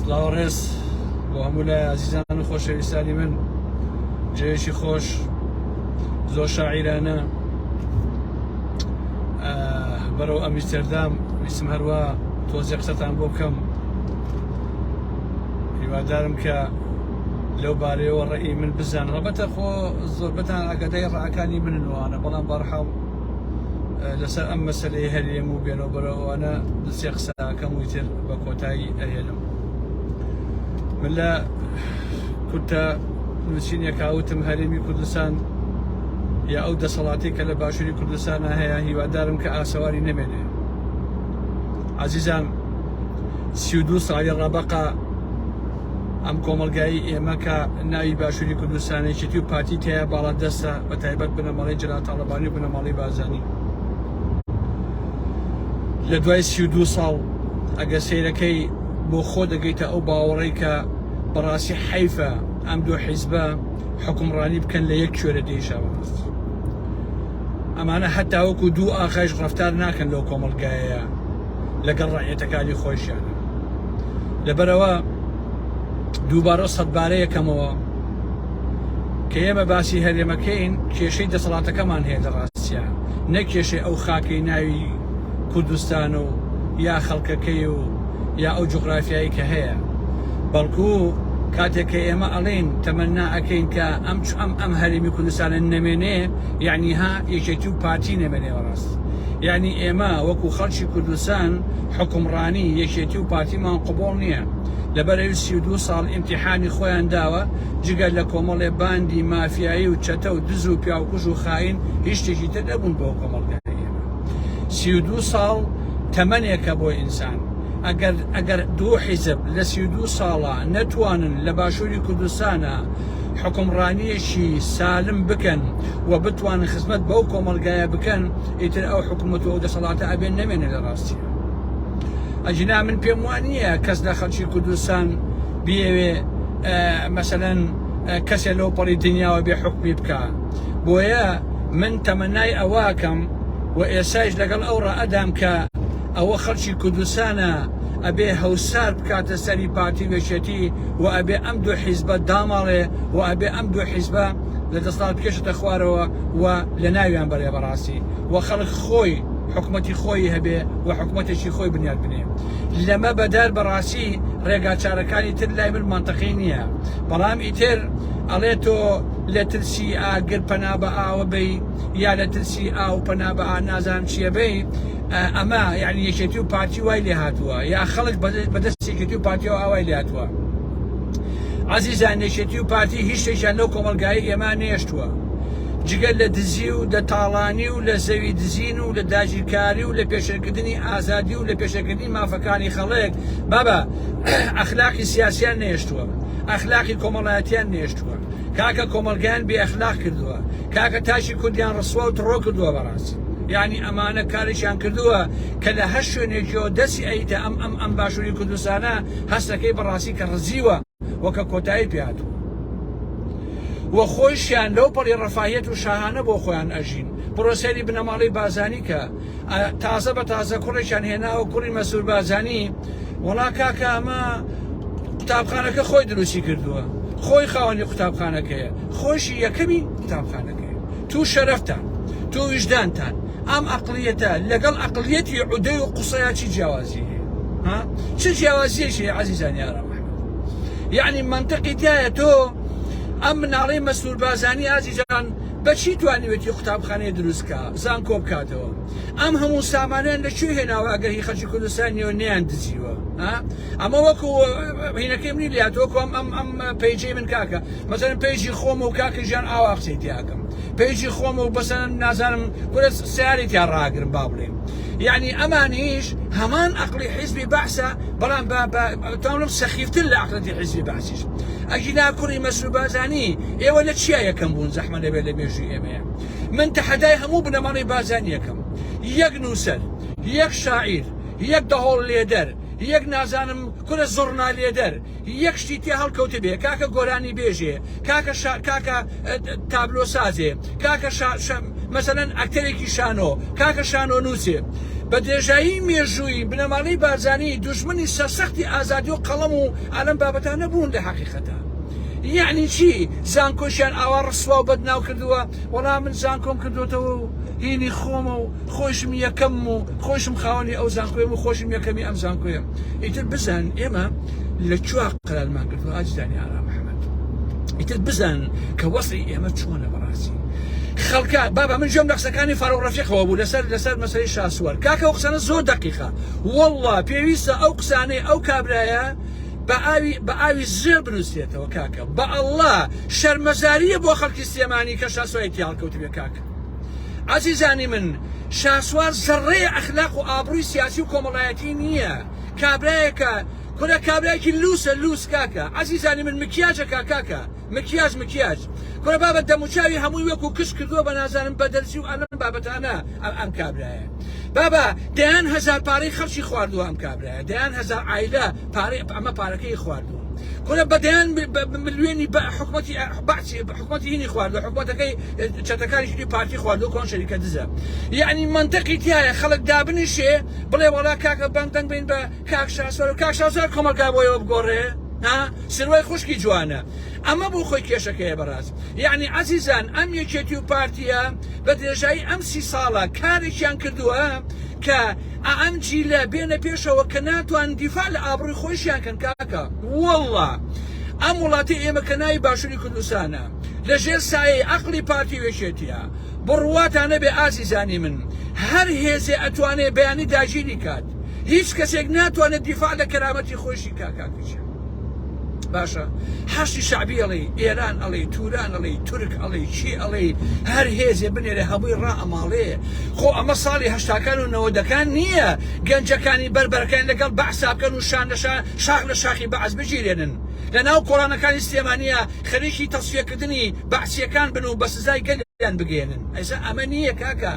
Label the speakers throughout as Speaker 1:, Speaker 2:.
Speaker 1: سڵاو ڕێز بۆ هەموو لای ئازیزان و خۆشەویستانی من جێیەکی خۆش زۆر شاعیرانە بەرەو ئەمیستەردام ویستم هەروە تۆزێ قسەتان بۆ بکەم هیوادارم کە لەو بارەیەوە ڕێی من بزان ڕەبەتە خۆ زۆربەتان ئاگادای ڕاکانی منوانە بەڵام بەرحاڵ لەسەر ئەم مەسەلەی هەرێم و بێنەوە بەرەوانە دسێ قسەکەم و تر بە کۆتایی ئەهێنم من لە کورتە نووسینێکا وتم هەرێمی کوردستان یا ئەو دەسەڵاتی کە لە باشووری کوردستانە هەیە هیوادارم کە ئاسەواری نەمێنێ عزیزان 32 ساڵی ڕەبەقە ئەم کۆمەڵگایی ئێمە کە ناوی باشووری کوردستان یەکێتی و پارتی تیایا باڵا دەستە بە تایبەت بنەماڵەی جەلال تاڵەبانی و بنەماڵەی بارزانی لە دوای 32 ساڵ ئەگەر سەیرەکەی بۆ خۆ دەگەیتە ئەو باوەڕەی کە بەڕاستی حەیفە ئەم دوو حیزبە حکومڕانی بکەن لە یەک کوێرە دێشا بەڕاستی ئەمانە هەتا وەکو دوو ئاغایش ڕەفتار ناکەن لەو کۆمەڵگایەیە لەگەڵ ڕعیەتەکانی خۆشیانە لەبەرەوە دووبارە سەدبارە یەکەمەوە کە ئێمە باسی هەرێمەکەین کێشەی دەسەڵاتەکەمان هەیە لە ڕاستیا نە کێشەی ئەو خاکەی ناوی کوردستان و یا خەڵکەکەی و یا ئەو جوغرافیایی کە هەیە بەڵکو کاتێک کە ئێمە ئەڵێین تەمەنا ئەکەین کە ئەم ئەم ئەم هەرێمی کوردستانە نەمێنێ یعنی ها یەکێتی و پارتی نەمێنێ بەڕاست یعنی ئێمە وەکو خەڵکی کوردستان حکومڕانی یەکێتی و پارتیمان قبوڵ نییە لەبەر ئەوی 32 ساڵ ئیمتیحانی خۆیان داوە جگە لە کۆمەڵێ باندی مافیایی و چەتە و دز و پیاوکوژ و خاین هیچ شتێکی تر نەبوون بۆ کۆمەڵگای ئێمە 32 ساڵ تەمەنێکە بۆ ئینسان ئەگەر ئەگەر دوو حیزب لە 32 ساڵە نەتوانن لە باشووری کوردستانە حکومڕانیەکی سالم بکەن و بتوانن خزمەت بەو کۆمەڵگایە بکەن ئیتر ئەو حکوومەت و ئەو دەسەڵاتە ئەبێ نەمێنێ لە ڕاستیە ئەگینا من پێم وان نییە کەس لە خەڵکی کوردستان بیەوێ مەسەلەن کەسێ لەو پەڕی دنیاوە بێ حکومی بکە بۆیە من تەمەنای ئەوەکەم و ئێسایش لەگەڵ ئەو ڕائەدام کە ئەوە خەڵکی کوردستانە ئەبێ هەوسار بکاتە سەری پارتی و یەکێتی و ئەبێ ئەم دوو حیزبە داماڵێ و ئەبێ ئەم دوو حیزبە لە دەسەڵات بکێشێتە خوارەوە و لە ناویان بەرێ بەڕاستی و خەڵک خۆی حکومەتی خۆی هەبێ و حکومەتێکی خۆی بنیات بنێ لەمە بەدەر بەڕاستی ڕێگاچارەکانی تر لای من مەنتقی نییە بەڵام ئیتر ئەڵێ تۆ لە ترسی ئاگر پەنا بە ئاوە بەی یا لە ترسی ئاو پەنا بە ئا نازانم چییە بەی ئەمە یعنی یەکێتی و پارتی وای لێ هاتووە یا خەڵک بەدەست یەکێتی و پارتیەوە ئاوای لێ هاتووە عزیزان یەکێتی و پارتی هیچ شتێکیان لەو کۆمەڵگای ئێمە نێشتووە جگە لە دزی و لە تاڵانی و لە زەوی دزین و لە داگیرکاری و لە پێشێلکردنی ئازادی و لە پێشێلکردنی مافەکانی خەڵک بابە ئەخلاقی سیاسیان نێشتووە ئەخلاقی کۆمەڵایەتیان نێشتووە کاکە کۆمەڵگایان بێ ئەخلاق کردووە کاکە تاکی کوردیان ڕسوا و تڕۆ کردووە بەڕاستی یعنی ئەمانە کارێکیان کردووە کە لە هەر شوێنێکیەوە دەستی ئەیتە ئەم ئەم ئەم باشووری کوردستانە هەستەکەی بەڕاستی کە ڕزیوە وەکە کۆتایی پێهاتووە و خۆیشیان لەو پەڕی ڕەفاهیەت و شاهانە بۆ خۆیان ئەژین بڕۆ سەیری بنەماڵەی بازانی کە تازە بە تازە کوڕێکیان هێناوە کوڕی مەسرور بازانی وەڵا کاکە ئەمە قوتابخانەکە خۆی دروستی کردووە خۆی خاوەنی قوتابخانەکەیە خۆشی یەکەمی قوتابخانەکەیە تو شەرەفتان تو ویژدانتان ئەم ئەقلیەتە لەگەڵ ئەقلیەتی عودەی و قوسەیا چی جیاوازی هەیە ها چ جیاوازیەکی هەیە عەزیزان یارە یعنی منطقی تایە تۆ ئەم مناڵەی مەسرور بازانی ئازیزان بەچی توانیوێتی قوتابخانەیە دروستکە زانکۆ بکاتەوە ئەم هەموو سامانیان لە کوێ هێناوە ئەگەر هی خەڵکی کوردستان نیەوە نیان دزیوە ئەمە وەکو هینەکەی منی لات وەکو ئەم ئەم ئەم page ی من کاکە مەسەلەن page ی خۆم و کاکە ژیان ئاوا قسەی تیاکەم page ی خۆم و بەسەن نازانم کورە سیاری تیا ڕاگرم با بڵێم یعنی ئەمانیش هەمان ئەقلی حیزبی بەعسە بەڵام بە سەخیفتر لە ئەقلەتی حیزبی بەعسیش ئەگینا کوڕی مەسرور بارزانی ئێوە لە چیا یەکەم بوون زەحمە نەبێت لە مێژووی ئێمەیە من تەحەدای هەموو بنەماڵەی بارزانی یەکەم یەک نووسەر یەک شاعیر یەک دەهۆڵ لێدەر یەک نازانم کورە زوڕنا لێدەر یەک شتی تێ هەڵکەوتبێ کاکە گۆرانی بێژێ کاکە شا کاکە تابلۆ سازێ کاکە شا شا مەسەلەن ئەکتەرێکی شانۆ کاکە شانۆ نووسێ. بە درێژایی مێژووی بنەماڵەی بارزانی دوژمنی سەرسەختی ئازادی و قەڵەم و ئالەم بابەتانە بوون لە حەقیقەتا. یەعنی چی زانکۆشیان ئاوا ڕسوا و بەدناو کردووە وەڵا من زانکۆم کردوتەوە و هینی خۆمە و خۆشم یەکەم و خۆشم خاوەنی ئەو زانکۆیم و خۆشم یەکەمی ئەم زانکۆیم ئیتر بزان ئێمە لە کوێ قەرارمان گرتووە ئازیزانی ئارام محەمەد ئیتر بزان کە وەزعی ئێمە چۆنە بەڕاستی خەڵکە بابا من گوێم لە قسەکانی فاروق ڕەفیقەوە بوو لەسەر لەسەر مەسەلەی شاسوار کاکە ئەو قسانە زۆر دەقیقە والله پێویستە ئەو قسانەی ئەو کابرایە بە ئاوی بە ئاوی زێر بنووسرێتەوە کاکە بە ئەڵڵا شەرمەزاریە بۆ خەڵکی سلێمانی کە شاسواری تیا هەڵکەوتبێ کاکە عەزیزانی من شاسوار زەڕەیە ئەخلاق و ئابڕووی سیاسی و کۆمەڵایەتی نییە کابرایەکە کورە کابرایەکی لوسە لوس کاکە عەزیزانی من مکیاجەکە کاکە مکیاج مکیاج کورە بابە دەموچاوی هەمووی وەکو کچ کردووە بە نازانم بە دەرزی و ئەلم بابەتانە ئەم کابرایە بابا دەیان هەزار پارەی خەڵکی خواردووە ئەم کابرایە دەیان هەزار عایلە پارەی ئەمە پارەکەی خواردووە کورە بە دەیان ملیۆنی بە حکومەتی بەعسی حکومەتی هینی خواردووە حکومەتەکەی چەتەکانی شتی پارتی خواردووە کۆن شەریکە دزە یعنی منطقی تایە خەڵک دابنیشێ بڵێ وەڵا کاکە بەم دەنگ بین بە کاک شاسوار و کاک شاسوار کۆمەڵگا بۆیەوە بگۆڕێ ها سروای خوشکی جوانە ئەمە بۆ خۆی کێشەکەیە بەڕاست یعنی عەزیزان ئەم یەکێتی و پارتیە بە درێژایی ئەم سی ساڵە کارێکیان کردووە کە ئەم جیلە بێنە پێشەوە کە ناتوان دیفاع لە ئابڕووی خۆیشیان کەن کاکە واللە ئەم وڵاتی ئێمە کە ناوی باشووری کوردستانە لە ژێر سایەی عەقڵی پارتی و یەکێتیە بڕواتان نەبێ ئازیزانی من هەر هێزێ ئەتوانێ بەیانی داگیری کات هیچ کەسێک ناتوانێت دیفاع لە کەرامەتی خۆیشی کا کاکە گیان باشە حەشی شعبی ئەڵێ ئێران ئەڵێ توران ئەڵێ تورک ئەڵێ چی ئەڵێ هەر هێزێ بنێرێ هەمووی ڕا ئەماڵێ خۆ ئەمە ساڵی هەشتاکان و نەوەدەکان نییە گەنجەکانی بەربەرەکان لەگەڵ بەعسا بکەن و شان لە شان شاخ لە شاخی بەعس بگیرێنن لە ناو کۆڵانەکانی سلێمانیە خەریکی تەسفیەکردنی بەعسیەکان بن و بە سزای گەلیان بگەیەنن ئێستا ئەمە نییە کاکە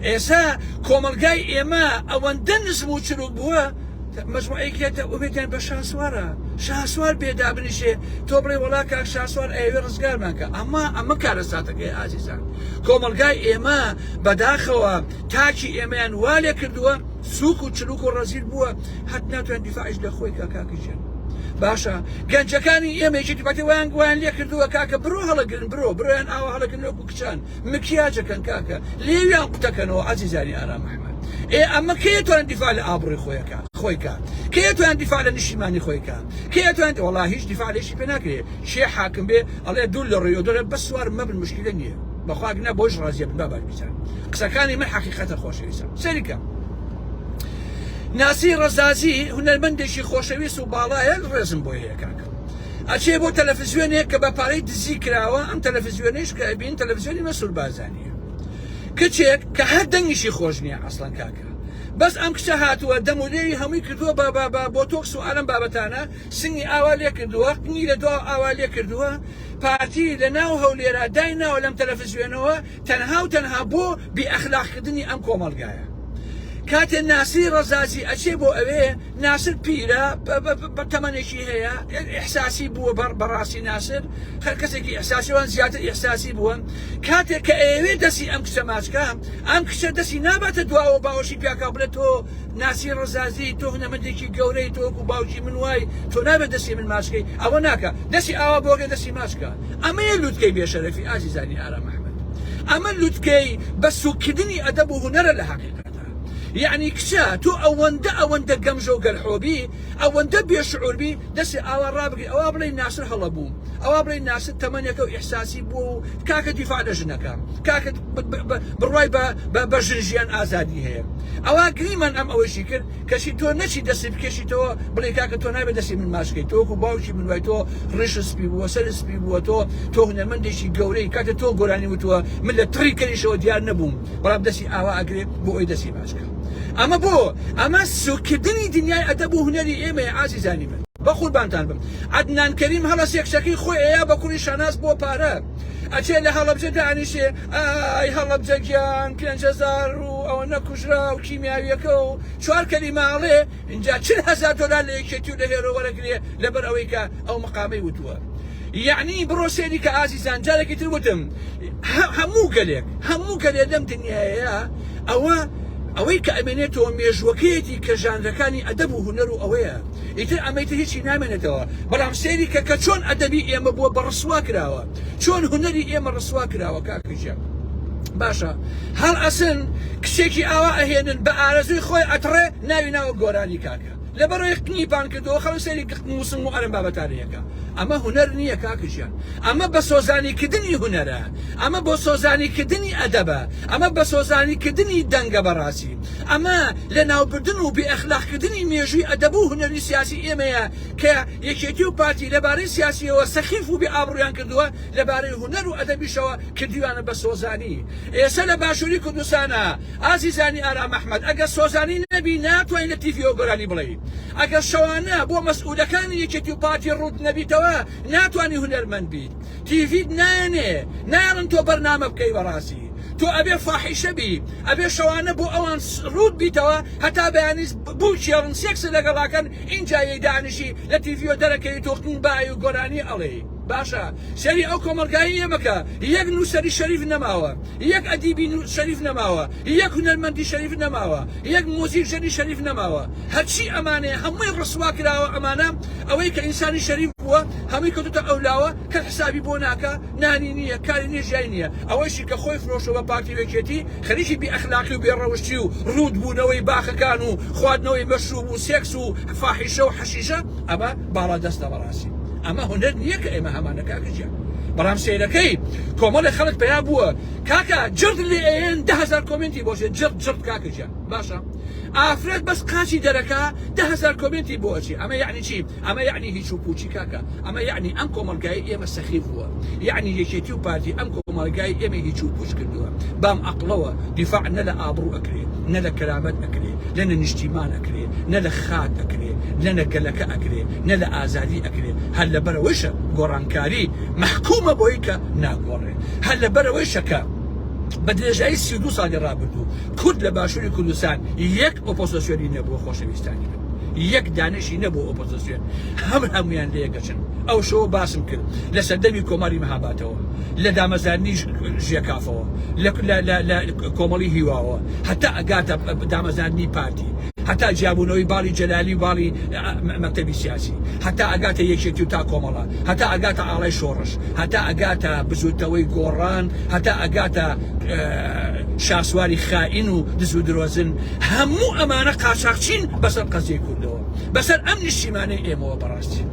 Speaker 1: ئێستا کۆمەڵگای ئێمە ئەوەندە نزم و چروک بووە مەجموعەیەکی هەیە ئومێدیان بە شاسوارە شاسوار بێ دابنیشێ تۆ بڵێ وەڵا کاک شاسوار ئەیەوێ ڕزگارمان کە ئەمە ئەمە کارەساتەکەی ئازیزان کۆمەڵگای ئێمە بەداخەوە تاکی ئێمەیان وا لێ کردووە سوک و چروک و ڕەزیل بووە هەت ناتوان دیفاعیش لە خۆی کە کاکە گیان باشە گەنجەکانی ئێمە یەکێتی پارتی وایان وایان لێ کردووە کاکە برۆ هەڵەگرن برۆ برۆیان ئاوا هەڵەگرن وەکو کچان مکیاجەکەن کاکە لێویان قوتەکەنەوە عەزیزانی ئارام ئەحمەد ئێ ئەمە کێ توان دیفاع لە ئابڕووی خۆیەکە خۆی کا کێ توان دیفاع لە نیشتیمانی خۆی کا کێ توان وەڵا هیچ دیفاع لێشی پێ ناکرێ شێ حاکم بێ ئەڵێ دوور لە ڕووی دەڵێ بەس سوار مەبن مشکلە نییە بەخوا نا بۆش ڕازیە بن بابا بیچار قسەکانی من حەقیقەتە خۆشەویستم سەریکە ناسی ڕەزازی هونەرمەندێکی خۆشەویست و باڵایە ڕێزم بۆ هەیە کاکە ئەچێ بۆ تەلەفزیۆنێک کە بە پارەی دزی کراوە ئەم تەلەفزیۆنیش کە ئەبین تەلەفزیۆنی مەسرور بارزانیە کچێک کە هەر دەنگیشی خۆش نییە ئەسڵەن کاکە بەس ئەم کچە هاتووە دەم و لێوی هەمووی کردووە بە بە بە بۆتۆکس و ئالەم بابەتانە سنگی ئاوا لێ کردووە قنی لە دوا ئاوا لێ کردووە پارتی لە ناو هەولێرا دایناوە لەم تەلەفزیۆنەوە تەنها و تەنها بۆ بێ ئەخلاقکردنی ئەم کۆمەڵگایە. کاتێ ناسری ڕەزازی ئەچێ بۆ ئەوێ ناسر پیرە بە تەمەنێکی هەیە ئیحساسی بووە بەڕ بەڕاستی ناسر هەر کەسێکی ئیحساسی وان زیاتر ئیحساسی بووە کاتێک کە ئەیەوێ دەستی ئەم کچە ماچکە ئەم کچە دەستی ناباتە دواوە باوەشی پیاکا بڵێ تۆ ناسی ڕەزازی تۆ هونەمەندێکی گەورەی تۆ وەکو باوکی من وای تۆ نابێت دەستی من ماچکەی ئەوە ناکە دەستی ئاوا بۆگە دەستی ماچکە ئەمەیە لوتکەی بێشەرەفی ئازیزانی ئارام ئەحمەد ئەمە لوتکەی بە سوککردنی ئەدەب و هونەرە لە حەقیقەتا یەعنی کچە تۆ ئەوەندە ئەوەندە گەمژە و گەلحۆبی ئەوەندە بێ شعور بی دەستی ئاوا ڕابگری ئەوا بڵێی ناسر هەڵە بوو ئەوا بڵێی ناسر تەمەنێکە و ئیحساسی بوو و کاکە دیفاع لە ژنەکە کاکە بڕوای بە بە ژن ژیان ئازادی هەیە ئەوا گریمان ئەم ئەوەشی کرد کەچی تۆ نەچی دەستی بکێشیتەوە بڵێ کاکە تۆ نابێت دەستی من ماچکەی تۆ وەکو باوکی من وای تۆ ڕیش سپی بووە سەر سپی بووە تۆ تۆ هونەرمەندێکی گەورەی کاتێ تۆ گۆرانی وتووە من لە تڕی کەریشەوە دیار نەبووم بەڵام دەستی ئاوا ئەگرێ بۆ ئەوی دەستی ماچکە ئەمە بۆ ئەمە سوکردنی دنیای ئەدەب و هونەری ئێمەیە ئازیزانی من بەقوربانتان بم عەدنان کەریم هەڵەسێ کچەکەی خۆی ئەیا بە کوڕی شاناز بۆ پارە ئەچێ لە هەڵەبجە دانیشێ ئای هەڵەبجە گیان 5000 و ئەوە نەکوژرا و کیمیاویەکە و چوار کەلیمە ئەڵێ ئینجا 40 هەزار دۆلار لە یەکێتی و لە هێرۆ وەرەگرێ لەبەر ئەوەی کە ئەو مقامەی وتووە یعنی بڕۆ سێری کە ئازیزان جارێکی تر وتم هەموو گەلێک هەموو گەلێ لەم دنیایە ئەوە. ئەوەی کە ئەمێنێتەوە مێژووەکەیەتی کە ژانرەکانی ئەدەب و هونەر و ئەوەیە ئیتر ئەمەی تر هیچی نامێنێتەوە بەڵام سەیری کە کە چۆن ئەدەبی ئێمە بووە بە ڕسوا کراوە چۆن هونەری ئێمە ڕسوا کراوە کاکە گیان باشە هەڵ ئەسن کچێکی ئاوا ئەهێنن بە ئارەزووی خۆی ئەتڕێ ناوی ناوە گۆرانی کاکە لەبەرەوەی قنی پان کردەوە خەڵک سەیری قن و سنگ و ئەرم بابەتانەیەکە ئەمە هونەر نییە کاکە گیان ئەمە بە سۆزانی کردنی هونەرە ئەمە بۆ سۆزانی کردنی ئەدەبە ئەمە بە سۆزانی کردنی دەنگە بەڕاستی ئەمە لە ناوبردن و بێ ئەخلاق کردنی مێژووی ئەدەب و هونەری سیاسی ئێمەیە کە یەکێتی و پارتی لەبارەی سیاسیەوە سەخیف و بێ ئابڕویان کردووە لەبارەی هونەر و ئەدەبیشەوە کردویانە بە سۆزانی ئێسە لە باشوری کوردستانا ئازیزانی ئارام ئەحمەد ئەگەر سۆزانی نەبی ناتوانی لە تیڤیەوە گۆرانی بڵێی ئەگەر شەوانە بۆ مەسئولەکانی یەکێتی و پارتی ڕووت نەبیتەوە ناتوانی هونەرمەند بیت تیڤیت نایەنێ نایەڵن تۆ بەرنامە بکەی بەڕاستی تۆ ئەبێ فاحیشە بی ئەبێ شەوانە بۆ ئەوان ڕووت بیتەوە هەتا بەیانی بووکێڵن سێکس لەگەڵاکەن ئینجا یەی دانیشی لە تیڤیۆ دەرەکەوی تۆ بای و گۆرانی ئەڵێی باشە سەیری ئەو کۆمەڵگایەی ئێمە کە یەک نووسەری شەریف نەماوە، یەک ئەدیبی شەریف نەماوە، یەک هونەرمەندی شەریف نەماوە، یەک مۆزیکژەنی شەریف نەماوە، هەرچی ئەمانەیە هەمووی ڕسوا کراوە، ئەمانە ئەوەی کە ئینسانی شەریف بووە هەمووی کەوتۆتە ئەولاوە، کەس حسابی بۆ ناکا، نانی نییە، کاری نییە، ژیانی نییە، ئەوەیشی کە خۆی فرۆشتوە بە پارتی و یەکێتی خەریکی بێ ئەخلاقی و بێ ڕەوشتی و ڕووت بوونەوەی باخەکان و خواردنەوەی مەشروب و سێکس و فاحیشە و حەشیشە، ئەمە باڵادەستە بەڕاستی. ئەمە هونەر نییە کە ئێمە هەمانە کاکە گیان بەڵام سەیرەکەی کۆمەڵی خەڵک پەیا بووە کاکە جرد لێ ئەیەن 10هزار comment ی بۆ جرد جرد کاکە گیان باشە ئافرەت بەس قاچی دەرەکە 10هزار comment ی بۆ ئەچی ئەمە یعنی چی ئەمە یعنی هیچ و پوچی کاکە ئەمە یعنی ئەم کۆمەڵگای ئێمە سەخیف بووە یعنی یەکێتی و پارتی ئەم کۆمەڵگای ئێمە هیچ و پوچ کردووە بام ئەقڵەوە دیفاع نە لە ئابڕوو ئەکرێ نە لە کەرامەت ئەکرێ لە نە نیشتیمان ئەکرێ نە لە خاک ئەکرێ نە لە گەلەکە ئەکرێ نە لە ئازادی ئەکرێ هەر لەبەرئەوەیشە گۆڕانکاری مەحکومە بۆی کە ناگۆڕێ هەر لەبەرئەوەیشە کە بە درێژایی 32 ساڵی ڕابردوو کورد لە باشووری کوردستان یەک ئۆپۆزسیۆنی نەبووە خۆشەویستانی من یەک دانەشی نەبوو ئۆپۆزسیۆن هەم هەمویان لێگەچن ئەو شەوە باسم کرد لە سەردەمی کۆماری مەهاباتەوە لە دامەزارنی ژێکافەوە لە کۆمەڵی هیواوە هەتا ئەگاتە دامەزاندنی پارتی هەتا جیابوونەوەی باڵی جەلالی و باڵی مەکتەبی سیاسی هەتا ئەگاتە یەکێتی و تا کۆمەڵە هەتا ئەگاتە ئاڵای شۆڕش هەتا ئەگاتە بزوتنەوەی گۆڕان هەتا ئەگاتە شاسواری خائین و دز و درۆزن هەموو ئەمانە قاچاقچین بەسەر قەزیەی کوردەوە بەسەر ئەم نیشتیمانەی ئێمەوە بەڕاستی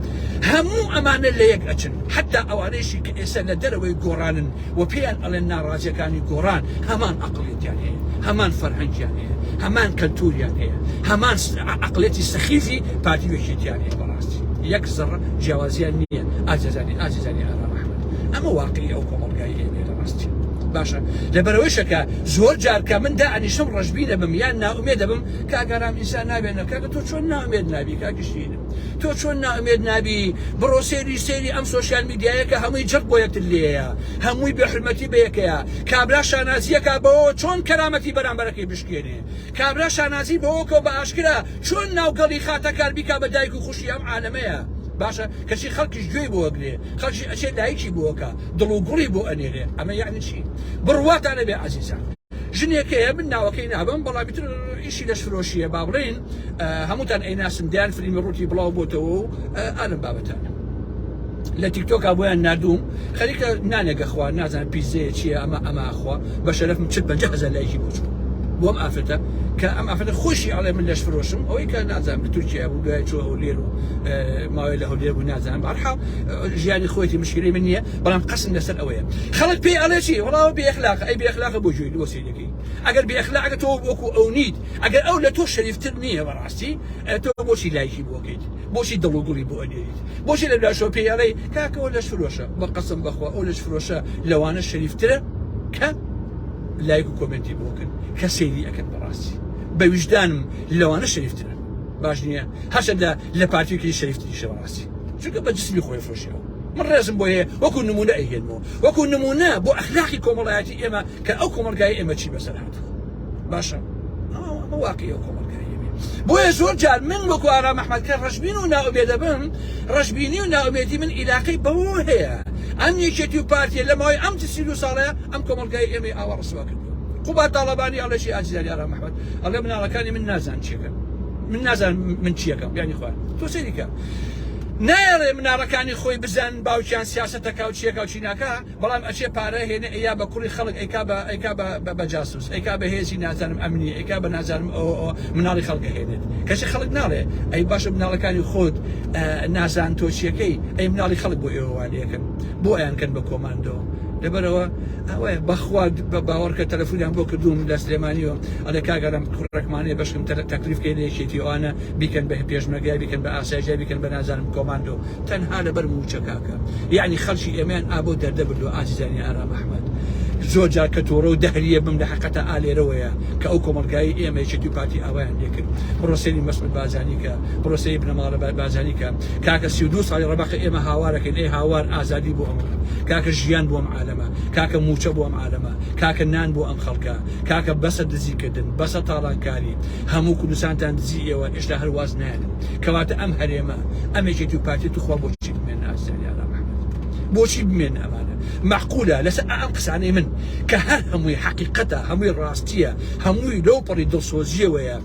Speaker 1: هەموو ئەمانە لە یەک ئەچن حتا ئەوانەیشی کە ئێستا لە دەرەوەی گۆڕانن و پێیان ئەڵێن ناڕازیەکانی گۆڕان هەمان ئەقڵیەتیان هەیە هەمان فەرهەنگیان هەیە هەمان کەلتوریان هەیە هەمان ئەقڵێتی سەخیفی پارتی وێکێتیان هەیە بەڕاستی یەک زەڕە جیاوازیان نییە ئازیزانی ئازیزانی ئارام ئەحمەد ئەمە واقعی ئەو کۆمەڵگای ئێمەیە لە ڕاستی باشە لەبەرەوەیشەکە زۆر جار کە من دائەنیشم ڕەشبینە بم یان نائومێد دەبم کاک ئارام ئینسان نابێنە کاکە تۆ چۆن نائومێد نابی کاکی شیرینم تۆ چۆن نائومێد نابی؟ بڕۆ سەیری سەیری ئەم سۆشیال میدیایە کە هەمووی جڕ بۆ یەکتر لێیە هەمووی بێ حورمەتی بە یەکەیە کابرا شانازیەکا بەوەوە چۆن کەرامەتی بەرامبەرەکەی بشکێنێ کابرا شانازی بەوە کەو بە ئاشکرا چۆن ناوگەڵی خاتەکار بیکا بە دایک و خوشی ئەم عالەمەیە باشە کەچی خەڵکیش گوێی بۆ ئەگرێ خەڵکی ئەچێ لایکی بۆ ئەکا دڵ و گوڵی بۆ ئەنێرێ ئەمە یەعنی چی بڕواتان نەبێ عەزیزان ژنێک هەیە من ناوەکەی نابەم بەڵام ئیتر ئیشی لەشفرۆشیە با بڵێین هەمووتان ئەیناسن دەیان فلیمی ڕووتی بڵاو بۆتەوە و ئالم بابەتانە لە تیکتۆکا بۆیان نردوم خەریکە نانێکە خوا نازان پیزەیە چییە ئەمە ئەمە خوا بە شەرەفم چت 50 هەزار لایکی بۆ چوو بۆ ئەم ئافرەتە کە ئەم ئافرەتە خۆشی ئەڵێ من لەش فرۆشم ئەوەی کە نازانم لە تورکیا بوو دوای چووە هەولێر و ماوەی لە هەولێر بوو نازانم بەهەرحاڵ ژیانی خۆیەتی مشکلەی من نییە بەڵام قەسم لەسەر ئەوەیە خەڵک پێی ئەڵێ چی وەڵا بێ ئەخلاقە ئەی بێ ئەخلاقە بۆ گوێی لۆ سەیرەکەی ئەگەر بێ ئەخلاقە تۆ وەکو ئەو نیت ئەگەر ئەو لە تۆ شەریفتر نییە بەڕاستی تۆ بۆچی لایکی بۆکەیت بۆچی دڵ و گوڵی بۆ ئەنێریت بۆچی لە لاشەوە پێی ئەڵێی کاکە ئەو لەش فرۆشە بە قەسم بەخوا ئەو لەش فرۆشە لەوانە شەریفترە کە لایک و comment ی بۆکەن کە سەیری ئەکەن بەڕاستی بە ویژدانم لەوانە شەریفترە باش نییە هەرچەندە لە پارتیەکی شەریفتریشە بەڕاستی چونکە بە جسمی خۆی فرۆشیەوە من ڕێزم بۆ هەیە وەکو نمونە ئەیهێنمەوە وەکو نمونە بۆ ئەخلاقی کۆمەڵایەتی ئێمە کە ئەو کۆمەڵگای ئێمە چی بەسەر هاتووە باشە ئەمە واقعی ئەو کۆمەڵگای ئێمە بۆیە زۆر جار من وەکو ئارام ئەحمەد کە ڕەشبین و نائومێد دەبم ڕەشبینی و نائومێدی من ئیلاقەی بەوە هەیە ئەم یەکێتی و پارتیە لە ماوەی ئەم 32 ساڵەیە ئەم کۆمەڵگای ئێمەی ئاوا ڕسوا کردووە. قوباد تاڵەبانی ئەڵێ چی ئازیزانی ئارام ئەحمەد ئەڵێ مناڵەکانی من نازان چیەکەن من نازان من چیەکەم یانی خۆیان تۆ سەیری کە نایەڵێ مناڵەکانی خۆی بزان باوکیان سیاسەتەکە و چیەکە و چی ناکا بەڵام ئەچێ پارە هێنێ ئەیا بە کوڕی خەڵک ئەیکا بە ئەیکا بە بە جاسوس ئەیکا بە هێزی نازانم ئەمنی ئەیکا بە نازانم ئەوە ئەوە مناڵی خەڵک ئەهێنێت کەچی خەڵک ناڵێ ئەی باشە مناڵەکانی خۆت نازان تۆ چیەکەی ئەی مناڵی خەڵک بۆ ئێوە وانەیەکەن بۆ ئەیانکەن بە کۆماندۆ لەبەرەوە ئەوەیە بەخوا بە باوەڕکە تەلەفۆنیان بۆ کردووم لە سلێمانیەوە ئەڵێ کاک ئارام کوڕێکمانەیە بەشکم تەکلیف کەین لە یەکێتی ئەوانە بیکەن بە پێشمەرگە بیکەن بە ئاسایش بیکەن بە نازانم کۆماندۆ تەنها لەبەر مووچە کاکە یەعنی خەڵکی ئێمەیان ئابۆ دەردە بردووە ئازیزانی ئارام ئەحمەد زۆر جار کە توڕە و دەهریە بم لە حەقەتە ئالێرەوەیە کە ئەو کۆمەڵگای ئێمە یەکێتی و پارتی ئاوایان لێکرد بڕۆ سەیری مەسعود بارزانی کە بڕۆ سەیری بنەماڵە بارزانی کە کاکە 32 ساڵی ڕەبەقە ئێمە هاوارەکەین ئەی هاوار ئازادی بۆ ئەم کاکە ژیان بۆ ئەم عالەمە کاکە مووچە بۆ ئەم عالەمە کاکە نان بۆ ئەم خەڵکە کاکە بەسە دزیکردن بەسە تاڵانکاری هەموو کوردستانتان دزی ئێوە ئێشتا هەر واز نایەنن کەواتە ئەم هەرێمە ئەم یەکێتی و پارتی توخوا بۆچی بمێنن ئازیزانی ئارام ئەحمەد بۆچی بمێنن ئەمانە مەعقولە لەسەر ئەم قسانەی من کە هەر هەمووی حەقیقەتە هەمووی ڕاستیە هەمووی لەو پەڕی دڵسۆزیەوەیە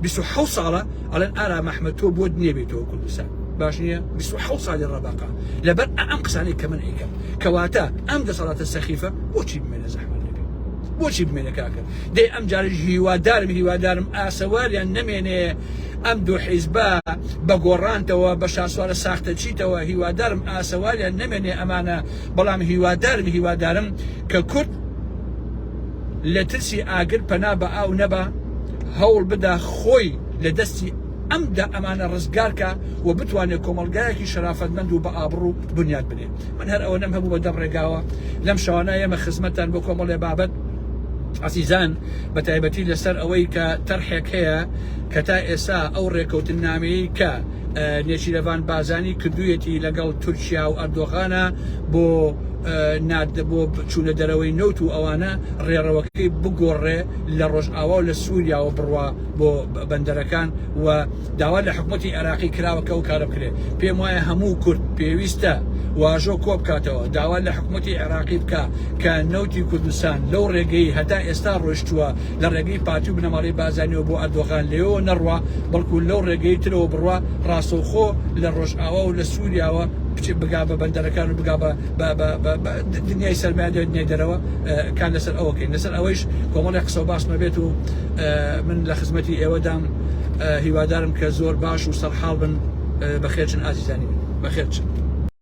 Speaker 1: 27 ساڵە ئەڵێن ئارام ئەحمەد تۆ بۆت نییە بێتەوە کوردستان باش نییە 27 ساڵی ڕەبەقە لەبەر ئەم قسانەی کە من ئەیکەم کەواتە ئەم دەسەڵاتە سەخیفە بۆچی بمێنە زەحمەت نەبێ بۆچی بمێنە کاکە دەی ئەم جارش هیوادارم هیوادارم ئاسەواریان نەمێنێ ئەم دوو حیزبە بە گۆڕانتەوە بە شاسوارە ساختەچیتەوە هیوادارم ئاسەواریان نەمێنێ ئەمانە بەڵام هیوادارم هیوادارم کە کورد لە ترسی ئاگر پەنا بە ئاو نەبا هەوڵ بدا خۆی لە دەستی ئەم دە ئەمانە ڕزگارکە و بتوانێت کۆمەڵگایەکی شەرافەتمەند و بە ئابڕوو بنیات بنێ من هەر ئەوەنەم هەبوو بە دەم ڕێگاوە لەم شەوانە ئێمە خزمەتتان بۆ کۆمەڵێ بابەت عزیزان بە تایبەتی لەسەر ئەوەی کە تەرحێک هەیە کە تا ئێستا ئەو ڕێکەوتننامەیەی کە نێچیرەڤان بازانی کردوویەتی لەگەڵ تورکیا و ئەردۆغانە بۆ ناد بۆ چوونە دەرەوەی نەوت و ئەوانە ڕێڕەوەکەی بگۆڕێ لە ڕۆژئاوا و لە سووریاوە بڕوا بۆ بەندەرەکان و داوا لە حکومەتی عێراقی کراوە کە ئەو کارە بکرێت. پێم وایە هەموو کورد پێویستە واژۆ کۆبکاتەوە داوا لە حکومەتی عێراقی بکا کە نەوتی کوردستان لەو ڕێگەی هەتا ئێستا ڕۆیشتووە لە ڕێگەی پارتی و بنەماڵەی بارزانیەوە بۆ ئەردۆغان لێوەوە نەڕوا بەڵکو لەو ڕێگەی ترەوە بڕوا ڕاستەوخۆ لە ڕۆژئاوا و لە سووریاوە بچێت بگا بە بەندەرەکان و بگا بە دنیای سەرمایە دنیای دەرەوە کار لەسەر ئەوە کەین لەسەر ئەوەیش کۆمەڵی قسە و باسمە بێت و من لە خزمەتی ئێوەدام هیوادارم کە زۆر باش و سەرحاڵ بن بەخێرچن ئازیزانی من بەخێرچن.